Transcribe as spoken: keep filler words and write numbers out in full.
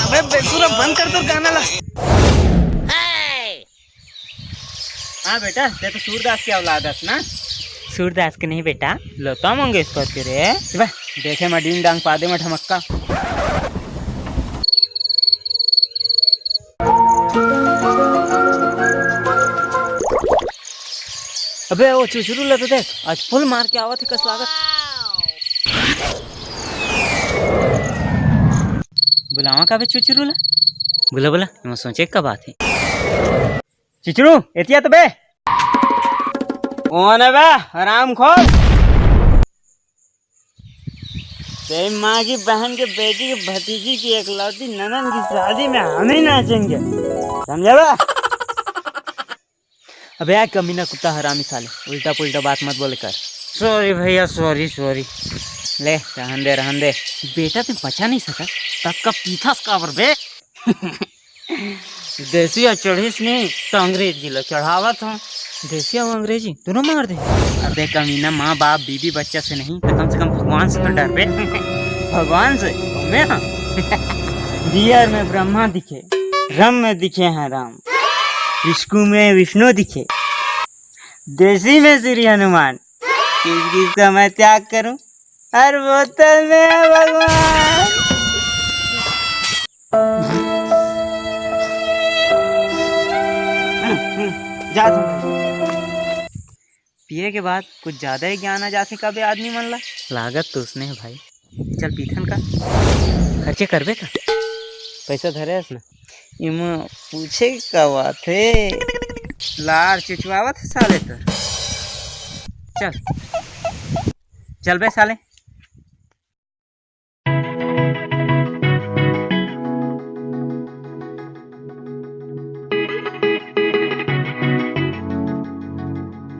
अबे बेसुरा, बंद कर तो गाना ला। हाँ बेटा, ते तो सूरदास के औलाद हस ना? सूरदास के नहीं बेटा, लता मंगेशकर के रे। बे, देखे म डींग डांग पादे म ढमक्का। अबे ओ चुचरू ला तो देख, आज फुल मार के आवत हे कस लागत। बुलावा का बे चुचरू ला? बुला बुला, एमा सोचे का बात हे। चुचरू, एतिया तो बे। कौन है बे? हराम खोर। तेरी माँ की बहन के बेटी की भतीजी की एकलौती ननद की शादी में हम ही नाचेंगे, समझे बे? अबे यार कमीना कुत्ता हरामी साले, उल्टा पुल्टा बात मत बोले कर। सॉरी भैया, सॉरी सॉरी। ले रहन दे, रहन दे। बेटा तैं बचा नहीं सका, तब का पीथस काबर बे? देसिया चढ़िस नहीं तो अंग्रेजी ला चढ़ावत हूँ। देसिया अउ अंग्रेजी दोनों मार दे। अबे कमीना, माँ बाप बीबी बच्चा से नहीं तो कम से कम भगवान से तो डर बे। भगवान से? मैं हाँ। बियर में ब्रह्मा दिखे, रम में दिखे हैं राम, विस्कू में विष्णु दिखे, देसी में श्री हनुमान। किस किस का मैं त्याग करूं, हर बोतल में है भगवान। हम्म, हम्म, जा तू। पिए के बाद कुछ ज्यादा ही ज्ञान आ जाथे का बे आदमी मन ला? लागत तो उसने है भाई। चल पीथन का, खर्चे करबे का? पैसा धरे हस ना? एमा पूछे का बात हे? लार चुचवावत हे साले तोर। चल, चल बे साले,